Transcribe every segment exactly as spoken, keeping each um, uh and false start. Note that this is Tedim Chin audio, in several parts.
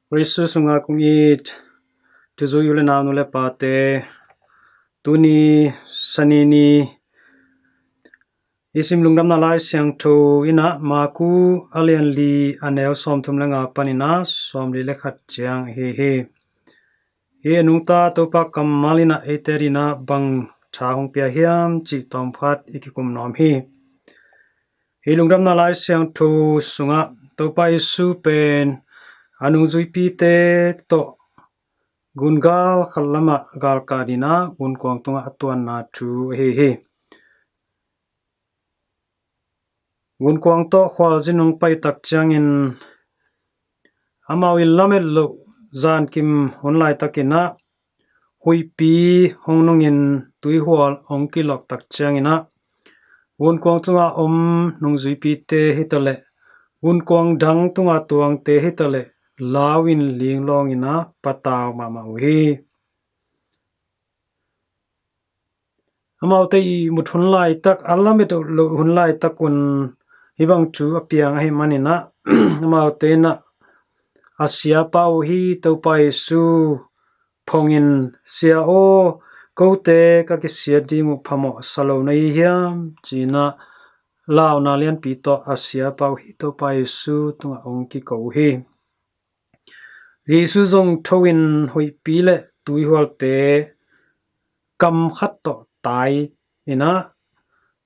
Khrih Jesuh sungah kong it thuzui u le nau, nu le pate, tuni Sani ni i sim Lungdamna Lai Siangtho in ah Marku a lian li, a neu sawmthum le nga panin ah sawmli le khat ciang ahi hi. Hih a nungta Topa kammal in ah eite adingin ah bang tha hong pia hiam cih tawmkhat i kikum nuam hi. Hih Lungdamna Lai Siangtho sungah Topa Jesuh pen a nungzuipite tawh gun gal khat lamah galkah dingin ah gunkuang tungah a tuanna thu ahi hi. Gunkuang tawh khualzin hong pai tak ciangin, amau i lamet loh zankim hun laitakin ah huihpi hong nungin tuihual hong kilawk tak ciangin ah, gunkuang tungah om nungzuipite hi taleh, gunkuang dang tungah tuangte hi taleh, lau-in linglawngin ah patau mahmah uh hi. Amaute i mut hun laitak, a lamet loh hun laitak un hih bang thu a piang ahih manin ah, amaute in ah a siapa uh hi Topa Jesuh phongin, "Sia aw, kote ka kisiat ding uh phamawh sa lo na hi hiam?" ci-in ah launa lianpi tawh a siapa uh hi Topa Jesuh tungah hong kiko uh hi. Jesuh zong tho-in huihpi le tuihualte kam khat tawh tai in ah,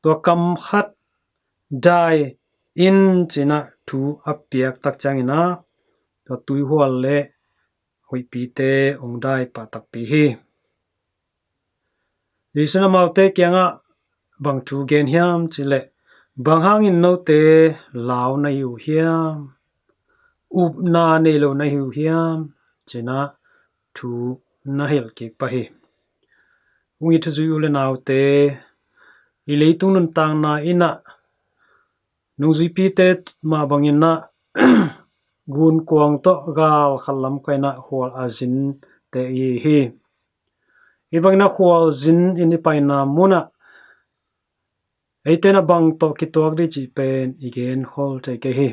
tua kam khat dai in ci-in ah thu a piak tak ciangin ah, tua tuihual le huihpite hong dai pah takpi hi. Jesuh in amaute kiangah bang thu gen hiam cih leh, "Bang hangin note lau na hi uh hiam? Upna nei lo na hi uh hiam?" ci-in ah thu na hilh kik pah hi. Kong it thuzui u le naute, i leitung nuntakna in ah nungzuipite mah bangin ah gunkuang tawh gal khat lamkah in ah khual a zinte i hi hi. Hih bangin ah khualzin in i paina munah eite in ah bang tawh kituak ding cih pen i genkhol thei kei hi.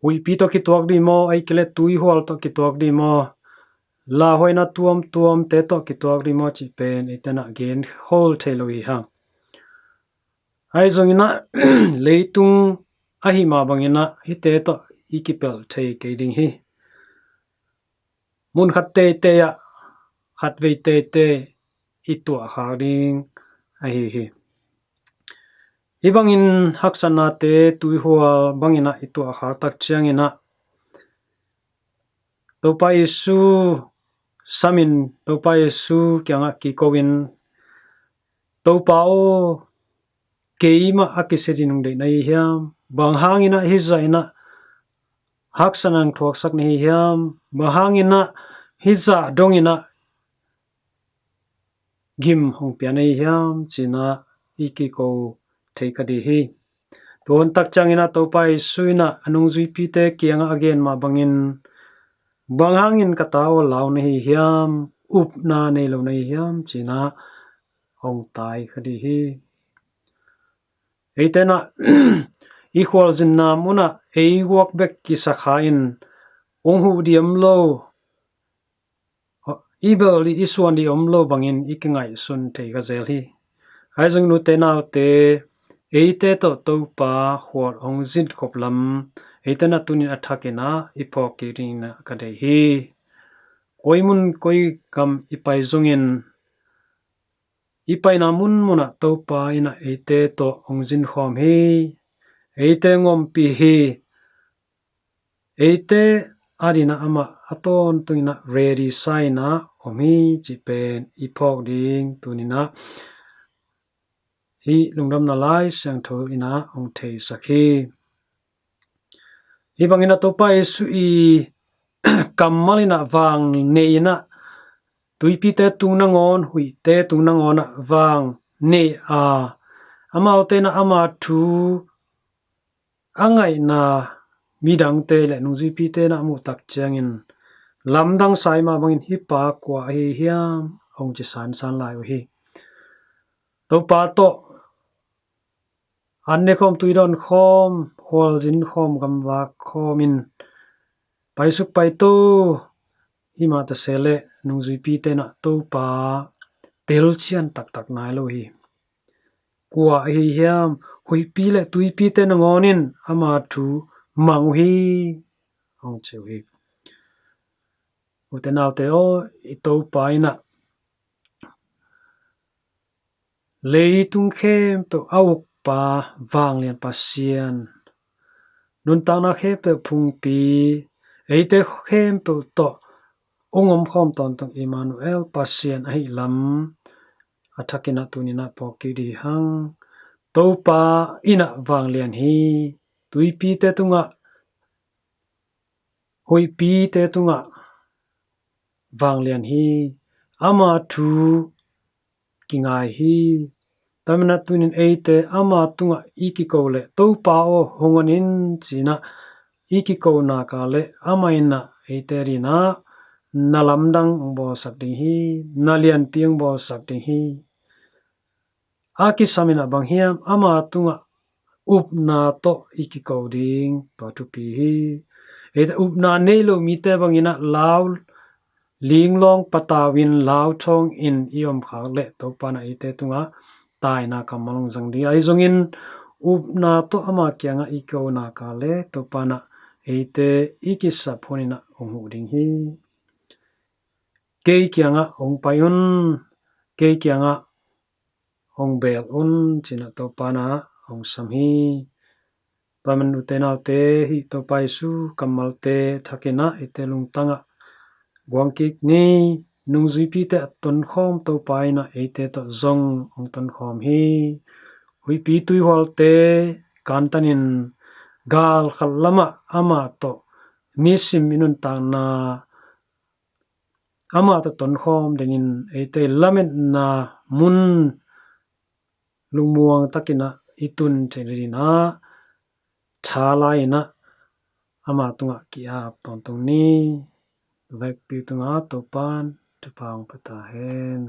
Huihpi tawh kituak ding maw, ahih kei leh tuihual tawh kituak ding maw, lauhuaina tuamtuamte tawh kituak ding maw cih pen eite in ah genkhol thei lo hi hang. Ahi zongin ah leitung ahih mah bangin ah hihte tawh i kipelh thei kei ding hi. Mun khat teitei ah, khatvei teitei i tuahkhak ding ahi hi. Hih bangin haksatnate tuihual bangin ah i tuahkhak tak ciangin ah, Topa Jesuh samin, Topa Jesuh kiangah kiko-in, "Topa aw, keimah a kisia ding nong deih na hi hiam? Bang hangin ah hih zah in ah haksatna nong thuaksak na hi hiam? Bang hangin ah hih zah dongin ah gim hong pia na hi hiam?" ci-in ah i kiko thei kha ding hi. Tua hun tak ciangin ah Topa Jesuh in ah a nungzuipite kiangah a gen mah bangin, "Bang hangin ka ta aw lau na hi hiam? Upna nei lo na hi hiam?" ci-in ah hong tai kha ding hi. Eite in ah i khualzinna munah ei guak bek kisa kha-in hong huh ding om lo, i bel ding, i suan ding om lo bangin i kingaihsun thei kha zel hi. Ahi zongin ute naute, eite tawh Topa khual hong zin khop lam eite in ah tuni-in a thakin ah i phawk kik dingin ah ka deih hi. Koi mun koi gam i pai zongin, i paina munmunah Topa in ah eite tawh hong zin khawm hi. Eite hong ompih hi. Eite adingin ah amah a tawntungin ah ready sa-in ah om hi cih pen i phawk ding tuni-in ah hih Lungdamna Lai Siangtho in ah hong theisak hi. Hih bangin ah Topa Jesuh i kammal in ah vang nei-in ah, tuipite tung nangawn, huihte tung nangawn ah vang nei a, amaute in ah ama thu a ngaihna midangte le nungzuipite in ah a muh tak ciangin, lamdang sa ahih mah bangin, "Hih pa kua ahi hiam?" hong ci sansan lai uh hi. Topa tawh an ne khawm, tui dawn khawm, khualzin khawm, gamvak khawm in, Paisuk paito, himah ta se leh nungzuipite in ah Topa telcian taktak nai lo hi. Kua ahi hiam? Huihpi le tuipite nangawn in ama thu mang uh hi, hong ci uh hi. Ute naute aw, i Topa in ah leitung khempeuh a ukpa, vanglian Pasian, nuntakna khempeuh phungpi, eite khempeuh tawh ung omkhawm tawntung Emmanuel Pasian ahih lam a thakin ah tuni-in ah phawk kik ding hi hang. Topa in ah vanglian hi, tuipite tungah, huihpite tungah vanglian hi. Ama thu kingai hi. Tua manin ah tuni-in eite ama tungah i kiko leh, Topa aw, hong on in, ci-in ah i kiko nak leh, amah in ah eite adingin ah na lamdang hong bawlsak ding hi, na lianpi hong bawlsak ding hi. A kisam in ah bang hiam? Ama tungah upna tawh i kiko ding, tua thupi hi. Eite upna nei lo mite bangin ah lau, linglawng patau in, lau thawng in i om khak leh Topa in ah eite tungah taina kammal hong zang ding hi. Ahi zongin upna tawh ama kiangah i kiko nak leh Topa in ah eite i kisap hunin ah hong huh ding hi. Kei kiangah hong pai un, kei kiangah hong bel un, ci-in ah Topa in ah hong sam hi. Tua manin ute naute, hih Topa Jesu kammalte thakin ah eite lungtang ah guang kik ni. Nungzuipite a tonkhawm Topa in ah eite tawh zong hong tonkhawm hi. Huihpi tuihualte kantanin gal khat lamah amah tawh nisim i nuntakna, amah tawh tonkhawm dingin eite lametna mun lungmuang takin ah i tun theih nadingin ah tha la-in ah ama tungah ki-ap tawntung ni. Vekpi tungah Topa'n thupha hong pia ta hen.